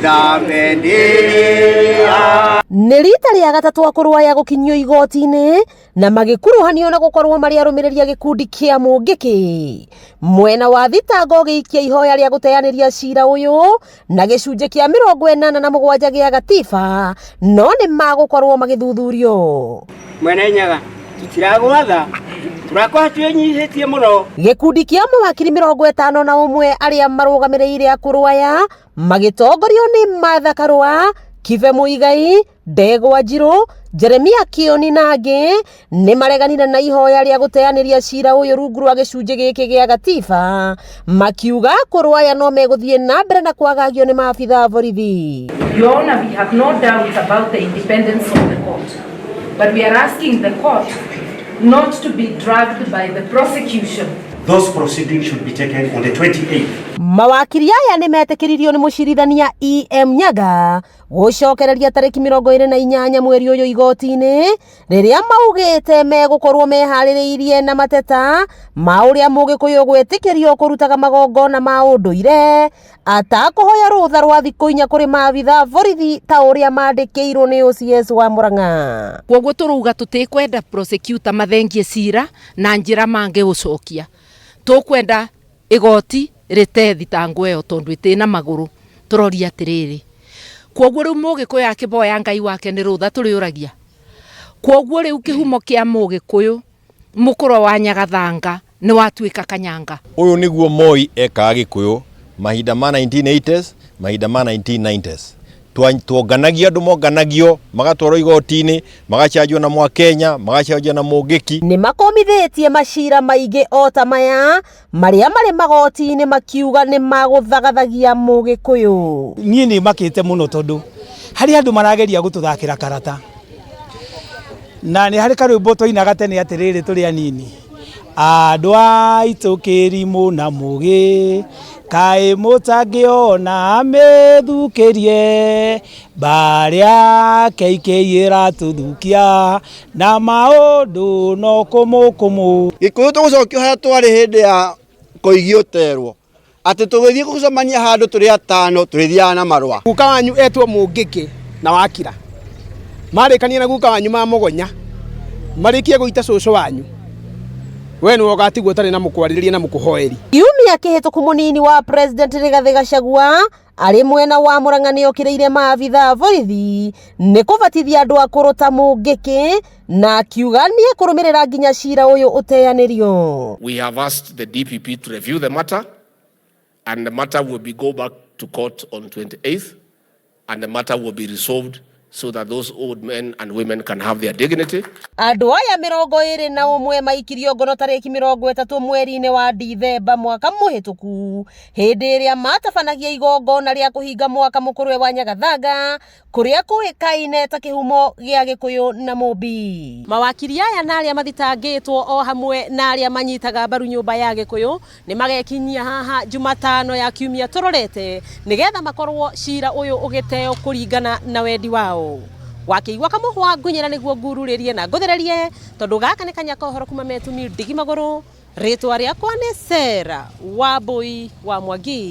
Wĩthambe ndĩa. Nĩ rita rĩa gatatũ akũrũ aya gũkinyio igoti-inĩ na magĩkuruhanio na gũkorwo marĩ arũmĩrĩri a gĩkundi kĩa Mũngĩkĩ. Mwena wa thitango ũgĩikia ihoya rĩa gũteanĩria cira ũyũ na gĩcunjĩ kĩa 87 gĩa gatiba, no nĩ magũkorwo magĩthuthurio. Mwene Nyaga, tũtiragwatha, tũrakorwo twĩnyihĩtie mũno. Gĩkundi kĩa mawakiri 51 arĩa marũgamĩrĩire akũrũ aya magĩtongorio nĩ Martha Karũa, Kibe Mũigai, Ndegwa Njirũ, Jeremia Kĩoni na angĩ nĩ mareganire na ihoya rĩa gũteanĩria cira ũyũ rungu rwa gĩcunjĩ gĩkĩ gĩa gatiba, makiuga akũrũ aya no megũthiĩ na mbere na kwagagio nĩ maabitha a borithi. Your Honor, we have no doubt about the independence of the court, but we are asking the court not to be dragged by the prosecution. Those proceedings should be taken on the 28th. Mawakiri aya nĩ metĩkĩririo nĩ mũcirithania EM Nyaga gũcokereria tarĩki 28 mweri ũyũ igoti-inĩ rĩrĩa maugĩte megũkorwo meharĩrĩirie na mateta ma ũrĩa Mũgĩkũyũ gwĩtĩkĩrio kũrutaga magongona ma ũndũire atakũhoya rũtha rwa thikũ 4 kũrĩ maabitha borithi ta ũrĩa mandĩkĩirwo nĩ OCS wa Murang'a. Koguo tũrauga tũtikwenda prosecutor mathengie cira na njĩra mangĩũcokia, tũkwenda igoti rĩte thitango ĩyo tondũ ĩtĩna magũrũ. Tũroria atĩrĩrĩ, koguo rĩu Mũgĩkũyũ akĩboya Ngai wake nĩ rũtha tũrĩũragia. Koguo rĩu kĩhumo kĩa Mũgĩkũyũ mũkũrũ wa Nyagathanga nĩ watuĩka kanyanga. Ũyũ nĩguo Moi ekaga Gĩkũyũ mahinda ma 1980s, mahinda ma 1990s. Tuonganagia andũ, monganagio magatwarwo igoti-inĩ, magacanjwo na Mwakenya, magacanjwo na Mũngĩki. Nĩ makomithĩtie macira maingĩ o ta maya marĩa marĩ magoti-inĩ makiuga nĩ magũthagathagia Mũgĩkũyũ. Niĩ nĩ makĩte mũno tondũ harĩ andũ marageria gũtũthakĩra karata, na nĩ harĩ karwĩmbo twainaga tene atĩrĩrĩ tũrĩ anini, andũ aitũ kĩrimũ na mũgĩ kaĩ mũtangĩona mĩthukĩrie mbarĩ yake ikĩĩratũthukia na maũndũ no kũmũkũmũ. Gĩkũyũ tũgũcokio harĩa twarĩ hĩndĩ ya Koigi ũterwo atĩ tũgĩthiĩ gũcemania handũ tũrĩ atano tũrĩthiaga na marũa. Guka wanyu etwo Mũngĩkĩ na Wakira, marĩkania na guka wanyu ma mũgonya, marĩkie gũita cũcũ wanyu, we nĩwe ũgatigwo ũtarĩ na mũkwarĩrĩria na mũkũhoeri. Kiumia kĩhĩtũku mũnini wa President Rigathĩ Gachagua arĩ mwena wa Murang'a nĩokĩrĩire maabitha a borithi nĩ kũbatithia andũ akũrũ ta Mũngĩkĩ na akiuga nĩekũrũmĩrĩra nginya cira ũyũ ũteanĩrio. We have asked the DPP to review the matter, and the matter will be go back to court on 28th, and the matter will be resolved so that those old men and women can have their dignity. Andũ aya 21 maikirio ngono tarĩki 30 mweri-inĩ wa Dithemba mwaka mũhĩtũku hĩndĩ ĩrĩa matabanagia igongona rĩa kũhinga mwaka mũkũrwe wa Nyagathanga kũrĩa kũĩkaine ta kĩhumo gĩa Gĩkũyũ na Mũmbi. Mawakiri aya na arĩa mathitangĩtwo o hamwe na arĩa manyitaga mbaru nyũmba ya Gĩkũyũ nĩ magekinyia haha Jumatano ya kiumia tũrorete nĩgetha makorwo cira ũyũ ũgĩteo kũringana na wendi wao. Wakĩigua kamũhwa ngunyĩra nĩguo ngururĩrie na ngũthererie tondũ gaka nĩ kanya ka ũhoro kuma Metumi ndigi magũrũ. Rĩtwa rĩakwa nĩ Sarah Wambui wa Mwangi.